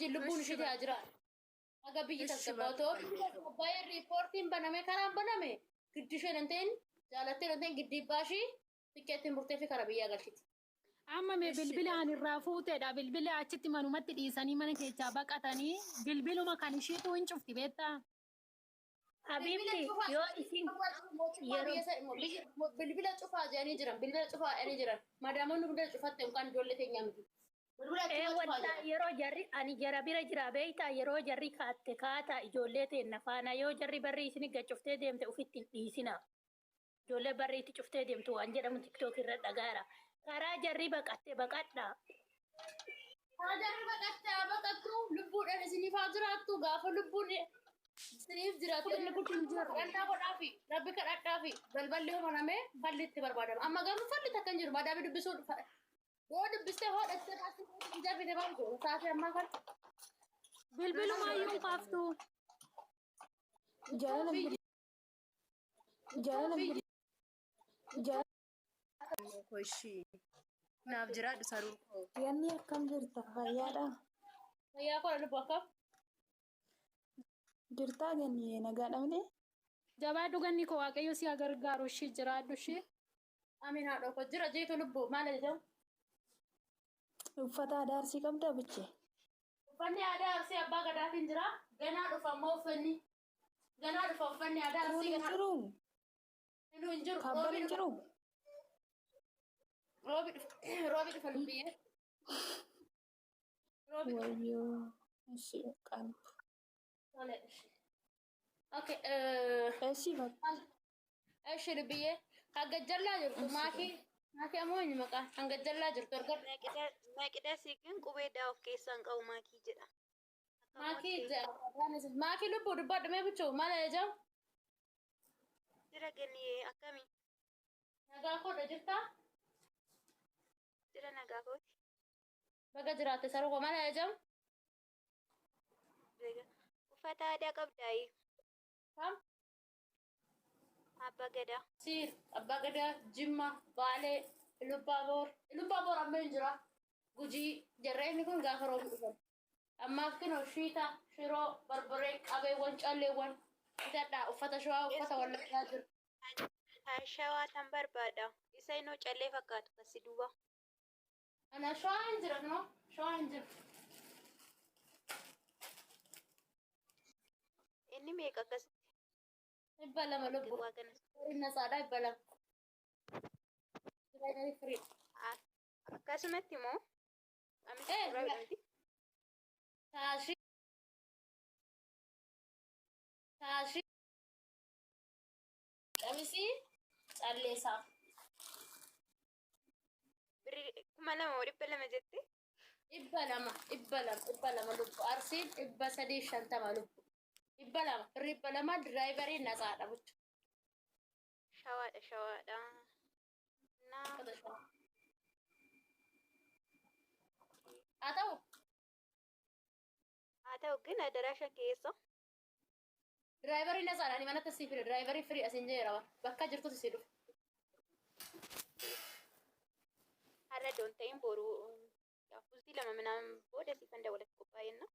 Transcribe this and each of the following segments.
wajjin lubbuun Eshi ishee haa bakka. jiraatu. Haga biyyi Eshi tasgabbaa'u bakka. ta'uu biyyi tasgabbaa'ee riippoortiin baname karaan baname giddi ishee hin ta'in jaalattee hin ta'in giddi baashii tikkeettiin murtee fi karaa biyyaa galchiti. Amma mee Eshi bilbila bakka. ani irraa fuuteedha. Bilbila achitti manumatti dhiisanii mana keessaa baqatanii bilbiluma kan ishiitu hin cufti beektaa? Bilbila Habibti cufaa yoo isin mootummaa yeroo biyya bilbila cufaa jedhanii jiran, bilbila cufaa jedhanii jiran. Madaamonni bilbila cufatte yookaan ijoollee teenya miti. Bilbila ee cufaa cufaa wanta jedhan. yeroo jarri ani jara bira jira beektaa, yeroo jarri kaatte kaataa ijoollee teenna faana, yoo jarri barri isin gacuftee deemte ufitti hin dhiisina. Ijoollee barri itti cuftee deemtu waan jedhamu TikTok irra dhagaara. Karaa jarri baqatte baqadha. Karaa jarri baqatte haa baqattu, lubbuudhaan isiniif haa jiraattu. Gaafa lubbuun isiniif jiraatte Inni kun hin jiru. Kadhannaa godhaafi, rabbi kadhadhaafi, balballi yoo baname falli itti barbaadama. Amma garuu falli takka hin jiru. Madaamii dubbisuu yoo dubbistee hodhattee baastee hin jabite maal godhu taatee ammaa kana. Bilbilumaa iyyuu hin kaaftu. Jaalala Biyyi jaalala biyyi jaalala. Koshi. Naaf jiraadhu saruu koo. Ganni akkam jirta? Fayyaadhaa? Fayyaa koo, lubbu akkam? Jirtaa ganni, nagaadha miti? Jabaadhu ganni koo, Waaqayyo si haa gargaaru, ishii jiraadhu ishii. Amiin haadha koo, jira jeetu lubbu, maal jedhamu? Uffata aadaa Arsii qabdaa, bichee? Uffanni aadaa Arsii abbaa gadaatiin jira. Ganaa dhufa immoo uffanni. Ganaa dhufa uffanni aadaa Kun Arsii hin ganaa dhufa. jiruu? Inni hin jiru. Kaabbaan Roobi hin dhufa. jiruu? Roobi dhufa. Roobi dhufa lubbiyyee. Roobi dhufa. Wayyoo. Ishee qalbu. Tole. Okay. Eshi bakka. Eshi lubbiyyee. Kan gajjallaa jirtu maakii. Maakii ammoo eenyu maqaa? Kan gajjallaa jirtu argadhu. Maqidasii ግን qubee daa of keessaa hin qabu, maakii jedha. Akka Maakii mootii. maakii lubbuu dubbadhu mee, bichuu maal jedhamu? Jira ganniyee, akkamii? Nagaa koodha, jirtaa? Jira, nagaa kooti. Baga jiraatte saruu koo, maal jedhamu? Beeka. Uffata aadaa qabdaayi? Kam? Abbaa Gadaa. Siir, Abbaa Gadaa, Jimma, Baalee, Ilubbaaboor. Ilubbaaboor amma hin jira. Gujii, jarreen kun gaafa roobi dhufan. Ammaaf kunoo shiita, shiroo, barbaree, qabeewwan, calleewwan bitadhaa. Uffata Shawaa, uffata Wallaggaa jiru. Shawaa tan barbaada. Isa inoo callee fakkaatu kasi duuba. Ana Shawaa hin jira kunoo, Shawaa hin jiru. Inni meeqa akkasitti? 200 lubbu. Waa kana. Inni nasaadhaa 200. Diraayivarii firii. Akkasumatti moo? Amis Eh, suuraa miti. Shaashii. Shaashii. Qamisii calleessaa. Birrii 2200 jette? 200, 200, 200 lubbu. Arsiin 350 lubbu. 200, birrii 200, diraayivarii nasaadha buchu. Shawaadha, shawaadha. Naa Uffata Shawaa. Haa ta'u. Haa ta'u, ግን adaraasha keessa. Diraayivarii nasaadha. Ani manatti sii fide. Diraayivarii firii asiin jeera. Bakka jirtutti sii dhufa. Har'a doon ta'in, boru bultii 2 minaan booda siifan dawalatti qophaa'enna.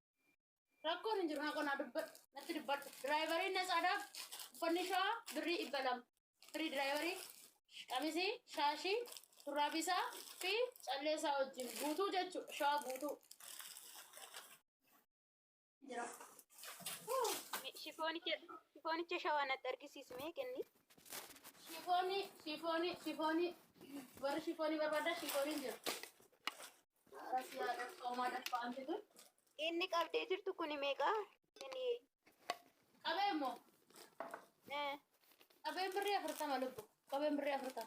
Rakkoon hin jiru. Naa qonnaa dubbadhu. Natti dubbadhu. Diraayivariin nasaadhaaf uffanni Shawaa birrii 200. Firii diraayivarii, qamisii, shaashii, shurraabisaa fi calleessaa wajjin guutuu jechuudha. Shawaa guutuu. Jira. Shifoonicha Shawaa natti argisiisi mee kenni. Shifoonii, shifoonii, shifoonii. Warri shifoonii barbaaddaa shifooniin jira. Asiyaa dhaqqa dhaqqa anti kun. Inni qabdee jirtu kuni meeqa? Inni Qabee immoo eh, qabeen birrii 40 lubbu. Qabeen birrii 40.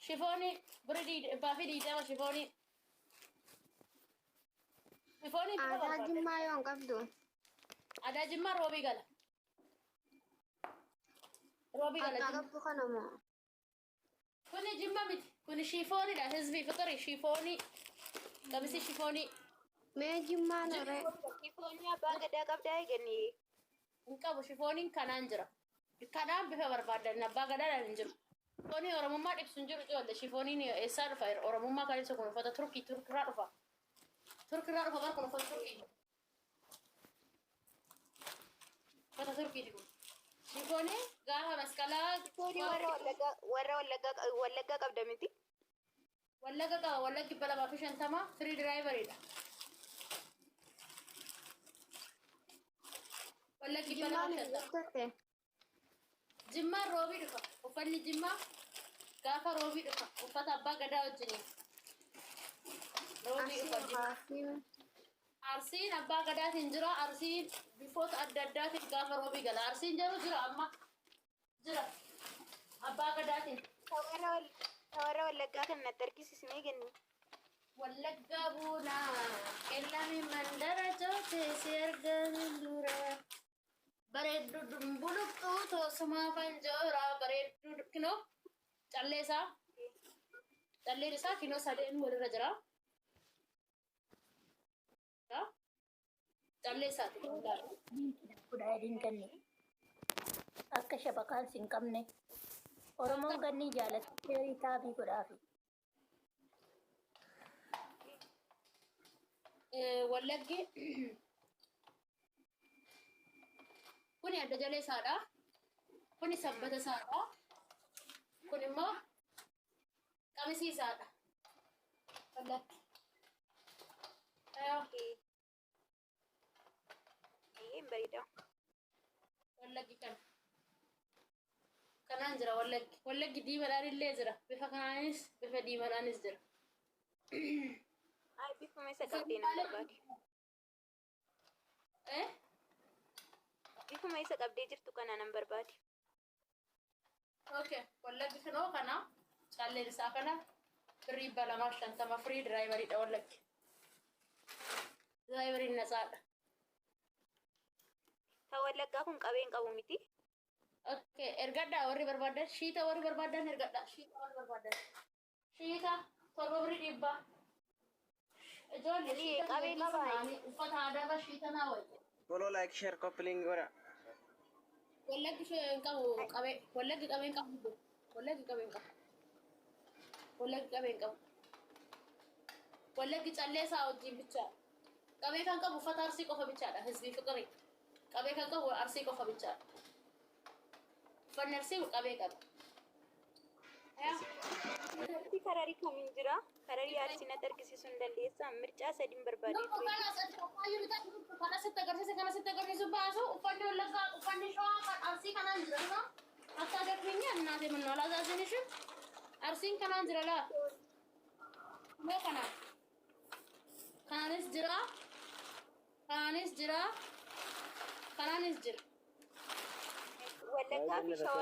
Shifoonii birrii 120 shifoonii. Shifoonii bifa Aadaa barbaadde. Jimmaa yoo hin qabdu. Aadaa Jimmaa roobii gala. Roobii gala Harkaa Jimma. qabdu kana moo? Kuni Jimma miti. Kuni shifooniidha. Hizbii fiqirii shifoonii. Qamisii shifoonii. Mee Jimmaan horee. Shifoonii abbaa gadaa qabdaa eeganii? Hin qabu, shifooniin kanaan jira. Kanaan bifa barbaadan, abbaa gadaadhaan hin jiru. Shifoonii Oromummaa ibsu hin jiru ijoollee. Shifooniin eessaa dhufa? Oromummaa kan ibsu kun uffata Turkii, Turkirraa dhufa. Turkirraa dhufa bara kun uffata Turkii. Uffata Turkiiti kun. Shifooni gaafa masqalaa. Shifoonii warra Wallaggaa warra Wallaggaa Wallaggaa qabda miti? Wallagga qaba. Wallaggi 250 free driveriidha. Wallaggi dhibba Jimmaan lamaaf shantama. eessatti? Jimmaan roobii dhufa. Uffanni Jimmaa gaafa roobii dhufa. Uffata abbaa gadaa wajjiniin. Roobii Arsii dhufa Jimmaa. Arsiin. Arsiin abbaa gadaatiin jira. Arsiin bifoota adda addaatiin gaafa roobii gala. Arsiin jiru jira amma. Jira. Abbaa gadaatiin. Ta warra Wallaggaa kan natti argisiisnee kenni. Wallaggaa buunaa qellami mandara jootee si argamin dura. Bareeddu dumbuluqxuu toosumaa fanjoora bareeddu kinoo callee isaa calleen isaa kinoo sadeen walirra jira. Callee isaati. Kudha adiin ganni. Akka shabakaan sin qabne. Oromoon ganni jaalatti taabii godhaafi. Wallaggi kuni adda jalee isaadha. Kuni sabbata isaadha. Kun immoo qamisii isaadha. Wallaggi. Hin bareeda. Wallaggi kana. Kanaan jira wallaggi. Wallaggi diimadhaan illee jira. Bifa kanaanis bifa diimadhaanis jira. Ay, bifuma isa qabdee nan barbaade. Eh? Bifuma isa qabdee jirtu kana nan barbaade. Okay. Wallaggi kanoo kana calleen isaa kana birrii 250 free driveriidha wallaggi. Driveriin natsaadha. Ta Wallaggaa kun qabeen qabu miti. Okay, ergadhaa warri barbaadan shiita warri barbaadan ergadhaa shiita warri barbaadan. Shiita 7 birrii 100. Ijoollee shiita Qabee qabaa. Uffata aadaarra shiita naa wayya. Follow, like, share, copy link godha. Wallaggi hin qabu qabee wallaggi qabee hin qabu. Wallaggi qabee hin qabu. Wallaggi qabee hin qabu. Wallaggi callee isaa wajjin bichaa. Qabee kan qabu uffata Arsii qofa bichaadha. Hizbii fiqirii. Qabee kan qabu Arsii qofa bichaadha. Uffanni Arsii qabee qaba. Arsii kararii kamiin jira? Kararii Arsii natti argisiisuu hin dandeessaa? Mircaa sadiin barbaadee Tokko ture. kana asitti qophaa'uu bitaa kana sitti agarsiisa kana sitti agarsiisu baasu uffanni Wallaggaa uffanni Shawaa kan Arsii kanaan jira no? Akka agarsiisni annaate minnu alaazaazin Arsiin kanaan jira laa. Moo kanaan. Kanaanis jira. Kanaanis jira. Kanaanis jira. Wallaggaa fi Shawaa.